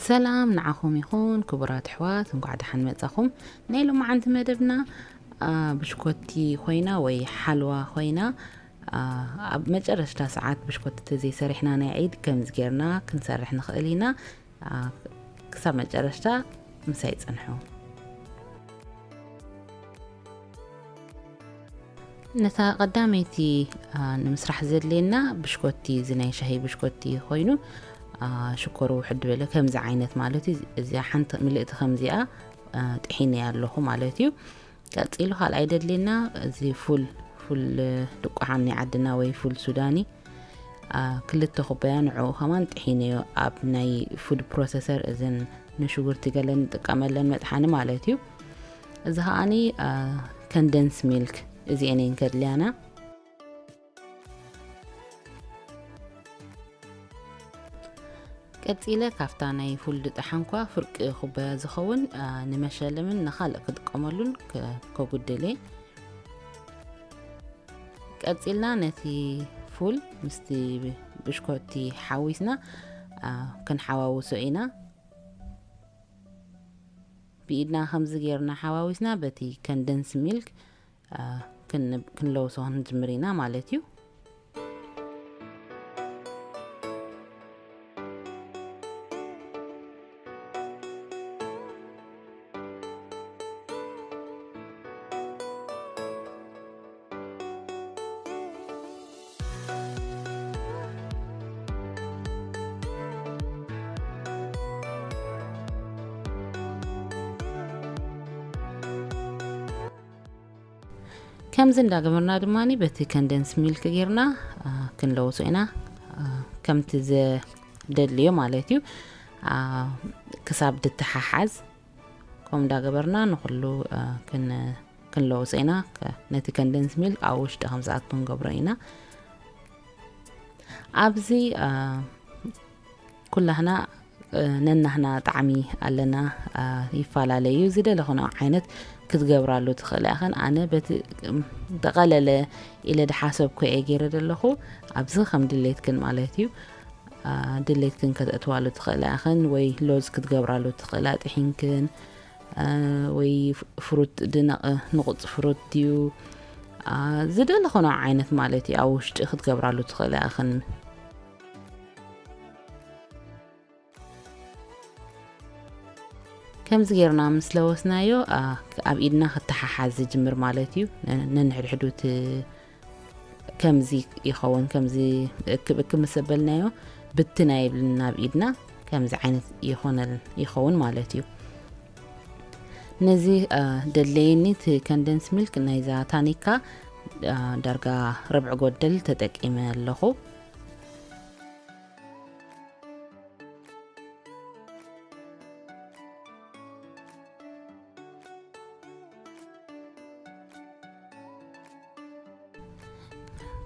ሰላም ንዓኹም ይኹን ክቡራት ኣሕዋት፣ እንኳዕ ደሓን መጻኹም። ናይ ሎማዓንቲ መደብና፣ አ፣ ብሽኮቲ ኮይና ወይ ሓልዋ ኮይና፣ አ፣ ኣብ መጨረሽታ ሰዓት ብሽኮቲ ተዘይሰሪሕና ናይ ዒድ ከምዚ ጌርና ክንሰርሕ ንኽእል ኢና። አ፣ ክሳብ መጨረሽታ ምሳይ ጽንሑ። ነታ ቀዳመይቲ፣ አ፣ ንምስራሕ ዘድልየና ብሽኮቲ፣ እዚ ናይ ሻሂ ብሽኮቲ ኮይኑ፣ አ፣ ሽኮሩ ውሕድ ዝበለ ከምዚ ዓይነት ማለት እዩ። እዚኣ ሓንቲ ምልእቲ ከምዚኣ፣ አ፣ ጥሒነያ ኣለኹ ማለት እዩ። ቀጺሉ ካልኣይ ዘድልየና እዚ ፉል፣ ፉል፣ እ፣ ልቋሓም ናይ ዓድና ወይ ፉል ሱዳኒ፣ አ፣ ክልተ ኩባያ ንዕኡ ከማን ጥሒነዮ ኣብ ናይ ፉድ ፕሮሰሰር፣ እዘን ንሽጉርቲ ገለ ንጥቀመለን መጥሓኒ ማለት እዩ። እዚ ከኣኒ፣ አ፣ ከንደንስ ሚልክ እዚኤን እየን ከድልያና። ቀጺለ ካብታ ናይ ፉል ድጠሓንኳ ፍርቂ ኩባያ ዝኸውን፣ አ፣ ንመሸለምን ንኻልእ ክጥቀመሉን ከ-፣ ከጉድል እየ። ቀጺልና ነቲ ፉል ምስቲ ብሽኮቲ ሓዊስና፣ አ፣ ክንሓዋውሶ ኢና። ብኢድና ከምዚ ጌርና ሓዋዊስና በቲ ከንደንስ ሚልክ፣ አ፣ ክን-፣ ክንለውሶ ክንጅምር ኢና ማለት እዩ። ከምዚ እንዳገበርና ድማ በቲ ከንደንስ ሚልክ ጌርና፣ አ፣ ክንለውሶ ኢና። አ፣ ከምቲ ዘደልዮ ማለት እዩ። አ፣ ክሳብ ድተሓሓዝ ከምኡ እንዳገበርና ንኹሉ፣ አ፣ ክን-፣ ክንለውሶ ኢና። ከ-፣ ነቲ ከንደንስ ሚልክ ኣብ ውሽጢ ከም ዝኣቱ ክንገብሮ ኢና። ኣብዚ፣ አ፣ ኩላህና፣ እ፣ ነናህና ጣዕሚ ኣለና፣ አ፣ ይፈላለዩ። ዝደለኹኖ ዓይነት ክትገብራሉ ትኽእላ ኢኽን። ኣነ በቲ፣ እም፣ ተቐለለ ኢለ ድሓሰብኩ እየ ገይረ ዘለኹ። ኣብዚ ከም ድሌትክን ማለት እዩ። አ፣ ድሌትክን ከተእትዋሉ ትኽእላ ኢኽን፣ ወይ ሎዝ ክትገብራሉ ትኽእላ ጥሒንክን፣ አ፣ ወይ ፍ-፣ ፍሩት ድነቕ፣ ንቑጽ ፍሩት ድዩ፣ አ፣ ዝደለኹኖ ዓይነት ማለት እዩ። ኣብ ውሽጢ ክትገብራሉ ትኽእላ ኢኽን። ከምዚ ጌርና ምስ ለወስናዮ፣ አ፣ ኣብ ኢድና ክተሓሓዝ ዝጅምር ማለት እዩ። ነ-፣ ነንሕድሕዱ እቲ ከምዚ ይኸውን፣ ከምዚ እክብ እክብ ምስ ዘበልናዮ ብትን ኣይብልን ናብ ኢድና። ከምዚ ዓይነት ይኾነል-፣ ይኸውን ማለት እዩ። ነዚ፣ አ፣ ደለየኒ እቲ ከንደንስ ሚልክ ናይዛ ታኒካ፣ አ፣ ዳርጋ ርብዒ ጎደል ተጠቂመ ኣለኹ።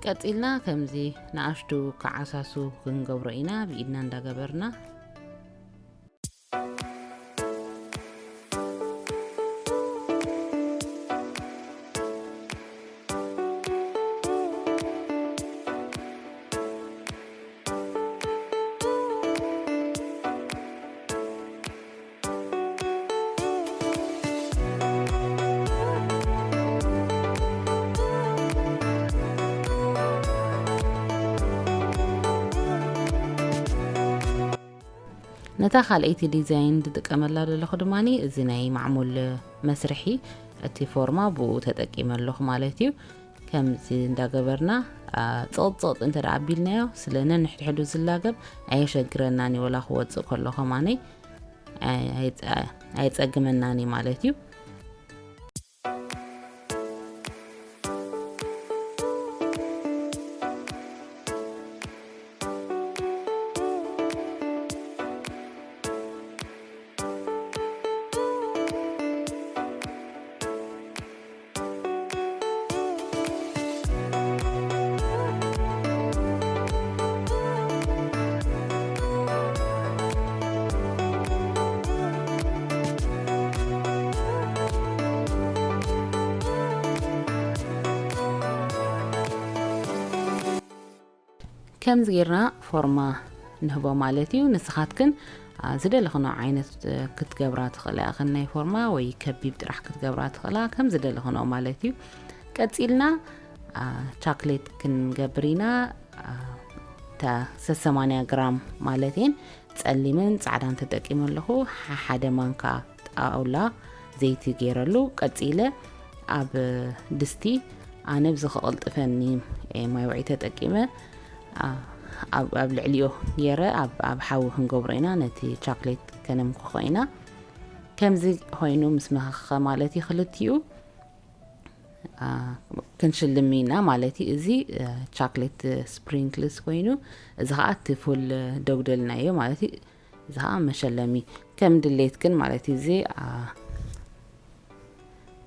ቀጺልና ከምዚ ንኣሽቱ ከዓሳሱ ክንገብሮ ኢና፣ ብኢድና እንዳገበርና። ነታ ካልኣይቲ ዲዛይን ዝጥቀመላ ዘለኹ ድማኒ እዚ ናይ ማዕሙል መስርሒ እቲ ፎርማ ብኡ ተጠቂመ ኣለኹ ማለት እዩ። ከምዚ እንዳገበርና፣ አ፣ ጸቕጥ እንተ ደኣ ኣቢልናዮ፣ ስለ ነንሕድሕዱ ዝላገብ ኣየሸግረናን እዩ፣ ወላ ክወጽእ ከሎ ከማነይ ኣይ-፣ ኣይጸ-፣ ኣየጸግመናን እዩ ማለት እዩ። ከምዚ ጌርና ፎርማ ንህቦ ማለት እዩ። ንስኻትክን ዝደለኽኖ ዓይነት ክትገብራ ትኽእላ ኢኽን ናይ ፎርማ ወይ ከቢብ ጥራሕ ክትገብራ ትኽእላ፣ ከም ዝደለኽኖ ማለት እዩ። ቀጺልና ቻክሌት ክንገብር ኢና። እታ ሰሰማንያ ግራም ማለት እየን ጸሊምን ጻዕዳን ተጠቂመ ኣለኹ። ሓደ ማንካ ጣውላ ዘይቲ ገይረሉ። ቀጺለ ኣብ ድስቲ ኣነ ብዚ ክቕልጥፈኒ ማይ ውዒ ተጠቂመ ኣብ ልዕሊኡ ገይረ ኣብ ሓዊ ክንገብሮ ኢና። ነቲ ቻክሌት ከነምክኾ ኢና። ከምዚ ኮይኑ ምስ መኸኸ ማለት እዩ ክልቲኡ ክንሽልም ኢና ማለት እዩ። እዚ ቻክሌት ስፕሪንክልስ ኮይኑ፣ እዚ ከዓ እቲ ፉል ደጉደልናዮ ማለት እዩ። እዚ ከዓ መሸለሚ ከም ድሌትክን ማለት እዩ። እዚ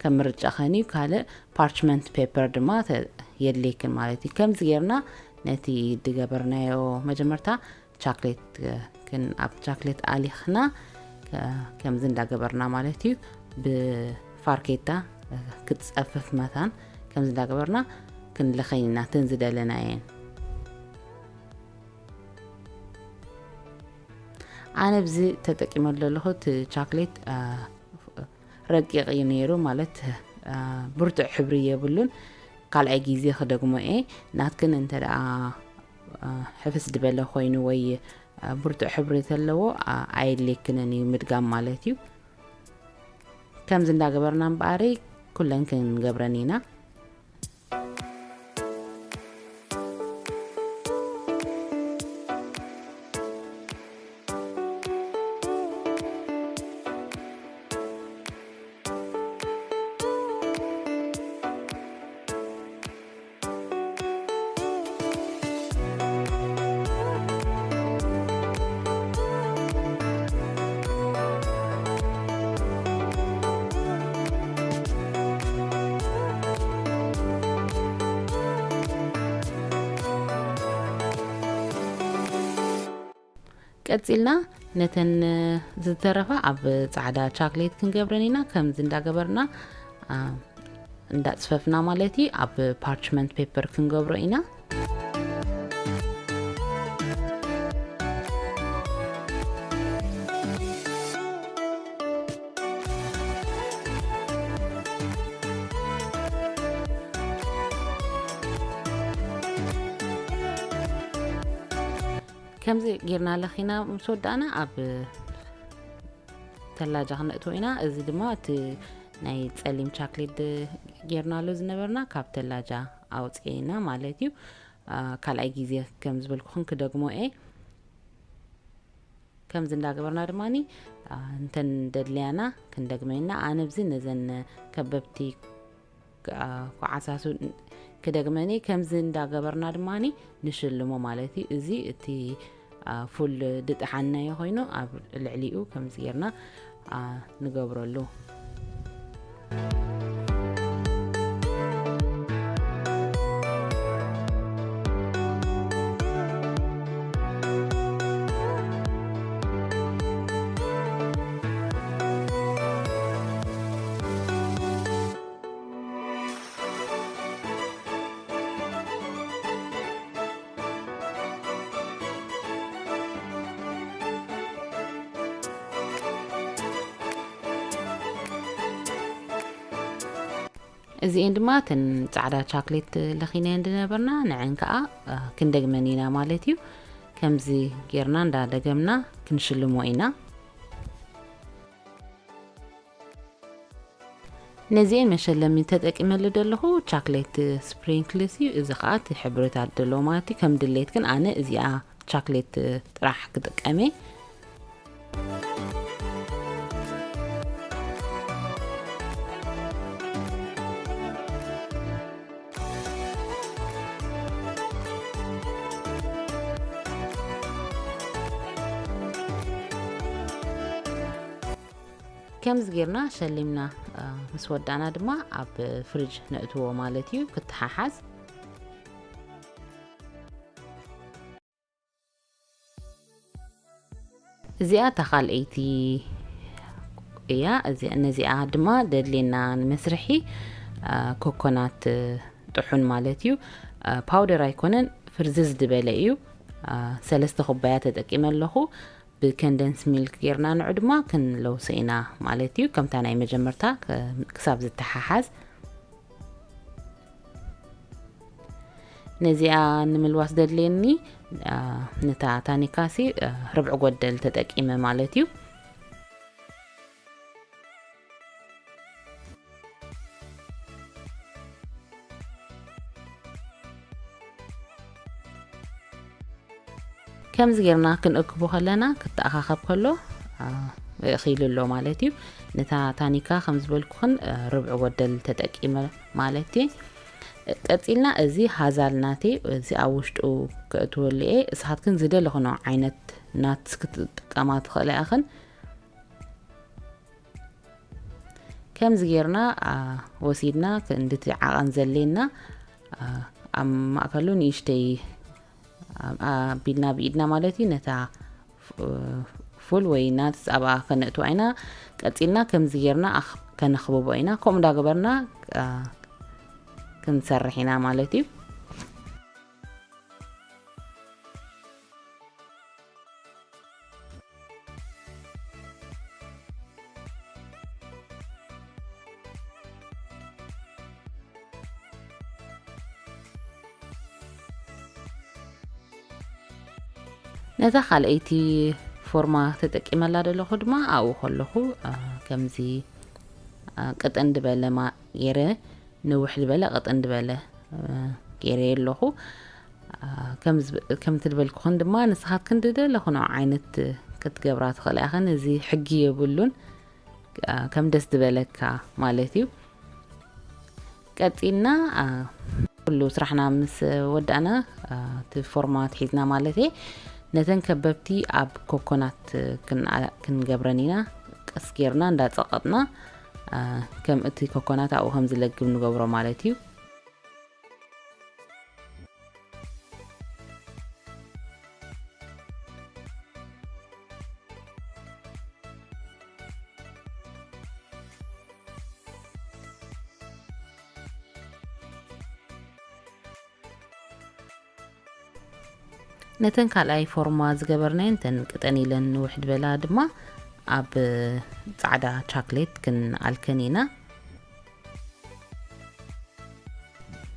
ከም ምርጫ ከን እዩ። ካልእ ፓርችመንት ፔፐር ድማ የድሌክን ማለት እዩ። ከምዚ ጌርና ነቲ ድገበርናዮ መጀመርታ ቻክሌት ክን ኣብ ቻክሌት ኣሊኽና ከምዚ እንዳገበርና ማለት እዩ። ብፋርኬታ ክትጸፍፍ መታን ከምዚ እንዳገበርና ክንልኸይና ተን ዝደለናየን። ኣነ ብዚ ተጠቂመ ዘለኹ እቲ ቻክሌት ረቂቕ እዩ ነይሩ፣ ማለት ብርቱዕ ሕብሪ የብሉን። ካልኣይ ግዜ ክደግሞ እየ። ናትክን እንተ ደኣ ሕፍስ ዝበለ ኮይኑ ወይ ብርቱዕ ሕብሪ ተለዎ ኣየድልየክንን እዩ ምድጋም ማለት እዩ። ከምዚ እንዳገበርና እምበኣሪ ኩለን ክንገብረን ኢና። ቀጺልና ነተን ዝተረፋ ኣብ ጻዕዳ ቻክሌት ክንገብረን ኢና። ከምዚ እንዳገበርና እንዳጽፈፍና ማለት እዩ ኣብ ፓርችመንት ፔፐር ክንገብሮ ኢና። ከምዚ ጌርና ለኺና ምስ ወዳእና ኣብ ተላጃ ክነእትዎ ኢና። እዚ ድማ እቲ ናይ ጸሊም ቻክሌት ጌርናሉ ዝነበርና ካብ ተላጃ ኣውፅኤና ማለት እዩ። ካልኣይ ግዜ ከም ዝበልኩኹም ክደግሞ እየ። ከምዚ እንዳገበርና ድማ እንተን ደድልያና ክንደግመና። ኣነ ብዚ ነዘን ከበብቲ ኮዓሳሱ ክደግመኒ። ከምዚ እንዳገበርና ድማ ንሽልሞ ማለት እዩ። እዚ እቲ ፉል ድጥሓናዮ ኮይኑ ኣብ ልዕሊኡ ከምዚ ጌርና ንገብረሉ። እዚኤን ድማ እተን ጻዕዳ ቻክሌት ለኺናየን ዝነበርና ንዐን ከኣ ክንደግመን ኢና ማለት እዩ። ከምዚ ጌርና እንዳደገምና ክንሽልሞ ኢና። ነዚኤን መሸለሚ ተጠቂመሉ ዘለኹ ቻክሌት ስፕሪንክልስ እዩ። እዚ ኸኣ እቲ ሕብርታት ዘለዎ ማለት እዩ። ከም ድሌት ግን ኣነ እዚኣ ቻክሌት ጥራሕ ክጥቀም እየ። ከምዚ ጌርና ሸሊምና ምስ ወዳእና ድማ ኣብ ፍሪጅ ነእትዎ ማለት እዩ ክተሓሓዝ። እዚኣ እታ ካልኣይቲ እያ። ነዚኣ ድማ ደድሌና ንመስርሒ ኮኮናት ጥሑን ማለት እዩ። ፓውደር ኣይኮነን፣ ፍርዝዝ ዝበለ እዩ። ሰለስተ ኩባያ ተጠቂመ ኣለኹ። ብኮንደንስ ሚልክ ጌርና ንዑ ድማ ክንለውሶ ኢና ማለት እዩ። ከምታ ናይ መጀመርታ ክሳብ ዝተሓሓዝ። ነዚኣ ንምልዋስ ዘድልየኒ ነታ ታኒካሲ ርብዒ ጎደል ተጠቂመ ማለት እዩ። ከምዚ ጌርና ክንእክቦ ከለና ክተኣኻኸብ ከሎ እኺሉ ኣሎ ማለት እዩ። ነታ ታኒካ ከም ዝበልኩኽን ርብዒ ጎደል ተጠቂመ ማለት እየ። ቀፂልና እዚ ሃዛል ናት እዚ ኣብ ውሽጡ ከእትወሉ እየ። እሳትክን ዝደለኽኖ ዓይነት ናትስ ክትጥቀማ ትኽእላ ኢኽን። ከምዚ ጌርና ወሲድና ክንድቲ ዓቐን ዘሌና ኣብ ማእከሉ ንእሽተይ ኣቢልና ብኢድና ማለት እዩ ነታ ፉል ወይ ናትስ ኣብኣ ከነእትዋ ኢና። ቀፂልና ከምዚ ጌርና ከነኽብቦ ኢና። ከምኡ እንዳገበርና ክንሰርሕ ኢና ማለት እዩ። ነዛ ካልኣይቲ ፎርማ ተጠቂመላ ዘለኹ ድማ ኣብኡ ከለኹ ከምዚ ቅጥን ዝበለ ገይረ ንውሕ ዝበለ ቅጥን ዝበለ ገይረ ኣለኹ። ከምቲ ዝበልኩኽን ድማ ንስኻትክን ዝደለኽንኦ ዓይነት ክትገብራ ትኽእላ ኢኽን። እዚ ሕጊ የብሉን። ከም ደስ ዝበለካ ማለት እዩ። ቀፂልና ኩሉ ስራሕና ምስ ወዳእና እቲ ፎርማት ሒዝና ማለት እየ ነተን ከበብቲ ኣብ ኮኮናት ክንገብረን ኢና። ቀስ ጌርና እንዳፀቐጥና ከም እቲ ኮኮናት ኣብኡ ከም ዝለግብ ንገብሮ ማለት እዩ። ነተን ካልኣይ ፎርማ ዝገበርናየን እተን ቅጠን ኢለን ንውሕድ በላ ድማ ኣብ ፃዕዳ ቻክሌት ክንኣልከን ኢና።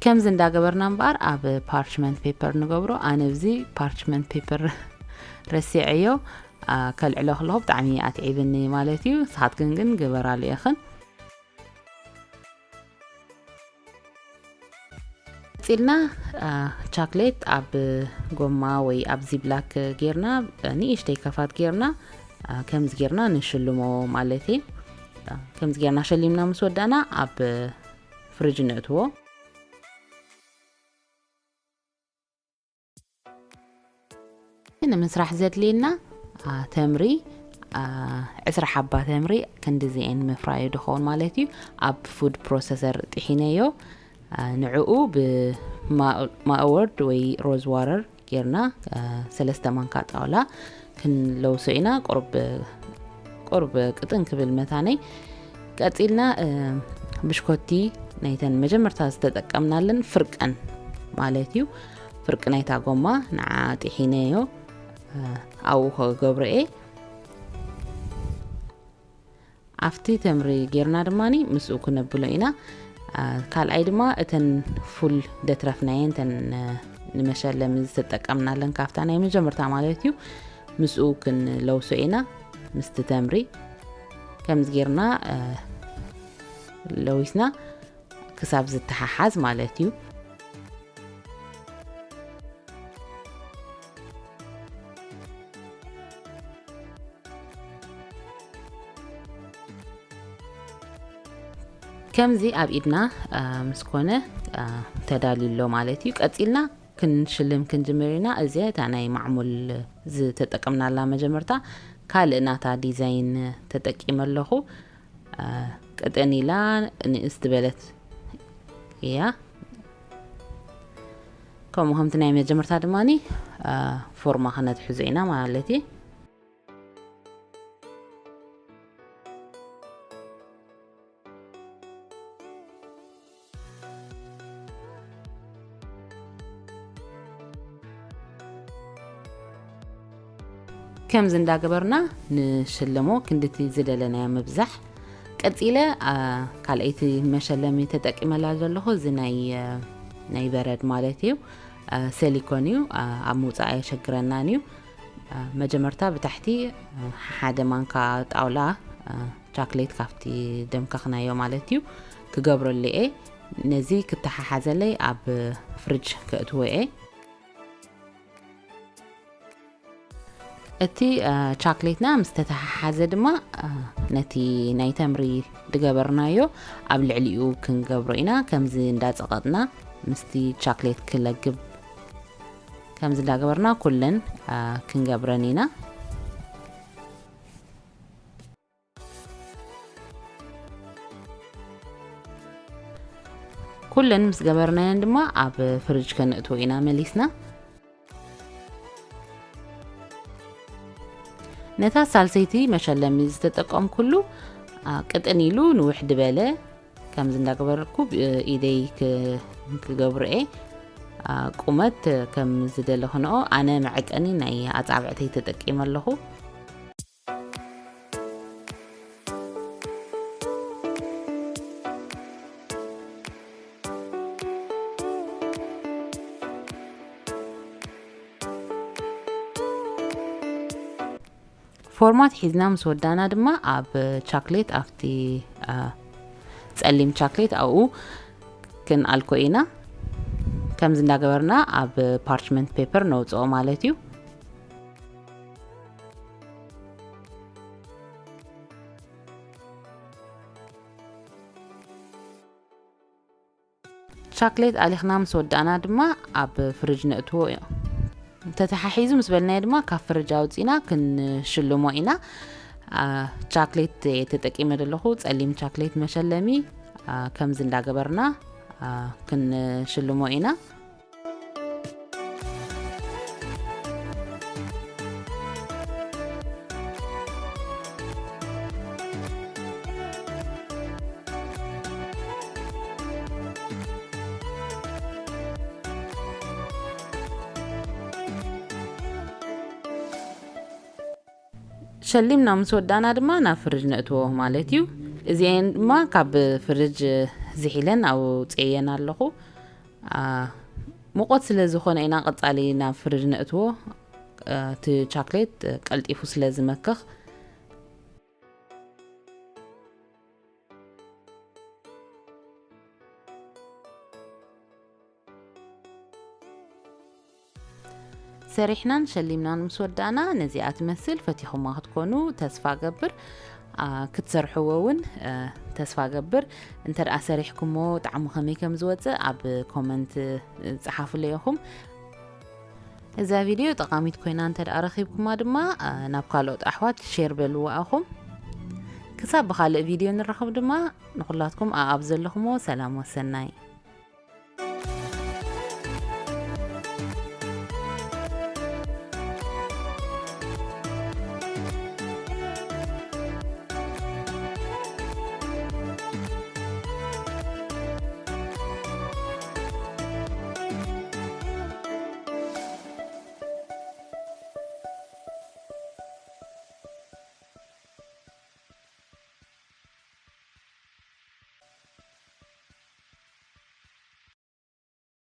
ከምዚ እንዳገበርና እምበኣር ኣብ ፓርችመንት ፔፐር ንገብሮ። ኣነ ብዚ ፓርችመንት ፔፐር ረሲዐዮ ከልዕሎ ከለኹ ብጣዕሚ ኣትዒብኒ ማለት እዩ። ንስኻትክን ግን ግበራሉ ኢኽን። ቀፂልና ቻክሌት ኣብ ጎማ ወይ ኣብ ዚብላክ ጌርና ንእሽተይ ከፋት ጌርና ከምዚ ጌርና ንሽልሞ ማለት እዩ። ከምዚ ጌርና ሸሊምና ምስ ወዳእና ኣብ ፍርጅ ነእትዎ። ንምስራሕ ዘድልየና ተምሪ ዕስራ ሓባ ተምሪ ክንድዚኤን ምፍራዩ ድኸውን ማለት እዩ። ኣብ ፉድ ፕሮሰሰር ጥሒነዮ ንዕኡ ብማእወርድ ወይ ሮዝ ዋረር ጌርና ሰለስተ ማንካ ጣውላ ክንለውሶ ኢና። ቁርብ ቅጥን ክብል መታነይ ቀፂልና ብሽኮቲ ናይተን መጀመርታ ዝተጠቀምናለን ፍርቀን ማለት እዩ። ፍርቂ ናይታ ጎማ ንዓ ጥሒነዮ ኣብኡ ከገብሮ እየ። ኣብቲ ተምሪ ጌርና ድማ ምስኡ ክነብሎ ኢና። ካልኣይ ድማ እተን ፉል ደትረፍናየን እተን ንመሸለሚ ዝተጠቀምናለን ካብታ ናይ መጀመርታ ማለት እዩ ምስኡ ክንለውሶ ኢና ምስቲ ተምሪ። ከምዚ ጌርና ለዊስና ክሳብ ዝተሓሓዝ ማለት እዩ። ከምዚ ኣብ ኢድና ምስ ኮነ ተዳልዩ ኣሎ ማለት እዩ። ቀፂልና ክንሽልም ክንጅምር ኢና። እዚ እታ ናይ ማዕሙል ዝተጠቀምናላ መጀመርታ ካልእ ናታ ዲዛይን ተጠቂመ ኣለኹ። ቅጥን ኢላ ንእስ ዝበለት እያ። ከምኡ ከምቲ ናይ መጀመርታ ድማ ፎርማ ክነትሕዞ ኢና ማለት እዩ። ከምዚ እንዳገበርና ንሽልሞ ክንድቲ ዝደለናዮ ምብዛሕ። ቀጺለ፣ አ፣ ካልኣይቲ መሸለሚ ተጠቂመላ ዘለኹ፣ እዚ ናይ፣ አ፣ ናይ በረድ ማለት እዩ። አ፣ ሰሊኮን እዩ። አ፣ ኣብ ምውጻእ ኣየሸግረናን እዩ። አ፣ መጀመርታ ብታሕቲ፣ አ፣ ሓደ ማንካ ጣውላ፣ አ፣ ቻክሌት ካብቲ ደምከኽናዮ ማለት እዩ ክገብረሉ እየ። ነዚ ክተሓሓዘለይ ኣብ ፍሪጅ ከእትዎ እየ። እቲ፣ አ፣ ቻክሌትና ምስ ተተሓሓዘ ድማ፣ አ፣ ነቲ ናይ ተምሪ ዝገበርናዮ ኣብ ልዕሊኡ ክንገብሮ ኢና። ከምዚ እንዳጸቐጥና ምስቲ ቻክሌት ክለግብ፣ ከምዚ እንዳገበርና ኩለን፣ አ፣ ክንገብረን ኢና። ኩለን ምስ ገበርናየን ድማ ኣብ ፍሪጅ ከነእትዎ ኢና መሊስና። ነታ ሳልሰይቲ መሸለሚ ዝተጠቀምኩሉ፣ አ፣ ቅጥን ኢሉ ንውሕ ዝበለ፣ ከምዚ እንዳገበርኩ ብ-፣ ኢደይ ክ-፣ ክገብሮ እየ። አ፣ ቁመት ከም ዝደለኽንኦ ኣነ መዐቀኒ ናይ ኣጻብዕተይ ተጠቂመ ኣለኹ። ፎርማት ሒዝና ምስ ወዳና ድማ ኣብ ቻክሌት፣ ኣብቲ፣ አ፣ ጸሊም ቻክሌት ኣብኡ ክንኣልኮ ኢና። ከምዚ እንዳገበርና ኣብ ፓርችመንት ፔፐር ነውጽኦ ማለት እዩ። ቻክሌት ኣሊኽና ምስ ወዳእና ድማ ኣብ ፍሪጅ ነእትዎ እዩ። ተተሓሒዙ ምስ በልናዮ ድማ ካብ ፍሪጅ ኣውፂና ክንሽልሞ ኢና። አ፣ ቻክሌት ተጠቂመ ዘለኹ ጸሊም ቻክሌት መሸለሚ፣ አ፣ ከምዚ እንዳገበርና፣ አ፣ ክንሽልሞ ኢና። ሸሊምና ምስ ወዳእና ድማ ናብ ፍርጅ ነእትዎ ማለት እዩ። እዚኤን ድማ ካብ ፍርጅ ዝሒለን ኣውፅኤየን ኣለኹ። አ፣ ሙቐት ስለ ዝኾነ ኢና ቀጻሊ ናብ ፍርጅ ነእትዎ። አ፣ እቲ ቻክሌት ቀልጢፉ ስለ ዝመክኽ። ሰሪሕናን ሸሊምናን ምስ ወዳእና ነዚኣ ትመስል። ፈቲኹማ ክትኮኑ ተስፋ ገብር። አ፣ ክትሰርሕዎ እውን፣ አ፣ ተስፋ ገብር። እንተ ደኣ ሰሪሕኩሞ ጣዕሙ ከመይ ከም ዝወጽእ ኣብ ኮመንት፣ እ፣ ጸሓፉለይ ኢኹም። እዛ ቪድዮ ጠቓሚት ኮይና እንተ ደኣ ረኺብኩማ ድማ፣ አ፣ ናብ ካልኦት ኣሕዋት ሼር በልዎ ኣኹም። ክሳብ ብኻልእ ቪድዮ ንራኸብ ድማ ንኹላትኩም ኣኣብ ዘለኹሞ ሰላም ወሰናይ።